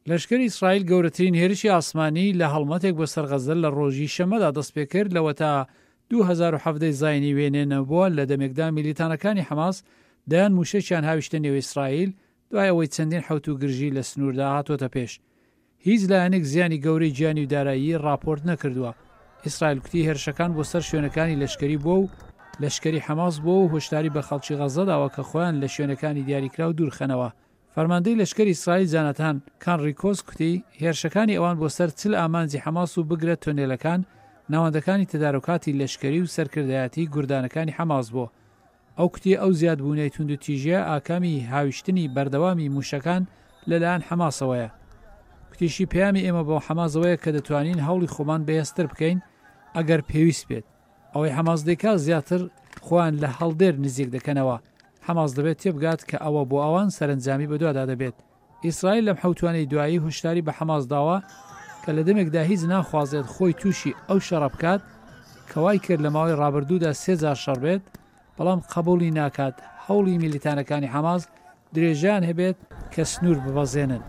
لەشکری ئیسرائیل گەورەترین هێرشی ئاسمانی لە هەڵمەتێک بۆ سەر غەززە لە ڕۆژی شەممەدا دەستپێکرد لەوەتا 2017 ی زاینی وێنێ نەبووە لە دەمێکدا میلیتانەکانی حەماس دەیان موشەکیان هاویشتە نێو ئیسرائیل دوای ئەوەی چەندین حەوتوو گرژی لە سنووردا هاتۆتە پێش. هیچ لایەنێک زیانی گەورەی گیانی و دارایی ڕاپۆرت نەکردووە. ئیسرائیل کوتی هێرشەکان بۆ سەر شوێنەکانی لەشکری بووە و لەشکری حەماس بووە و هۆشداری بە خەڵکی غەززە داوە کە خۆیان لە شوێنەکانی دیاریکراو دوورخەنەوە. فەرماندەی لەشکری ئیسرائیل جاناتان کانریکۆس کوتی هێرشەکانی ئەوان بۆ سەر 40 ئامانجی حەماس و بگرە تۆنێلەکان، ناوەندەکانی تەدارۆکاتی لەشکری و سەرکردایەتی گوردانەکانی حەماس بووە. ئەو کوتی ئەو زیادبوونەی توندوتیژییە ئاکامی هاویشتنی بەردەوامی مووشەکان لەلایەن حەماسەوەیە. کوتیشی پەیامی ئێمە بۆ حەماس ئەوەیە کە دەتوانین هەوڵی خۆمان بەهێزتر بکەین ئەگەر پێویست بێت. ئەوەی حەماس دەیکات زیاتر خۆیان لە هەڵدێر نزیک دەکەنەوە. حەماس دەبێت تێبگات کە ئەوە بۆ ئەوان سەرەنجامی بەدوادا دەبێت. ئیسرائیل لەم حەوتوانەی دوایی هۆشداری بە حەماس داوە کە لە دەمێکدا هیچ ناخوازێت خۆی تووشی ئەو شەڕە بکات کە وای کرد لە ماوەی ڕابردوودا سێ جار شەڕ بێت، بەڵام قەبوڵی ناکات هەوڵی میلیتانەکانی حەماس درێژەیان هەبێت کە سنوور ببەزێنن.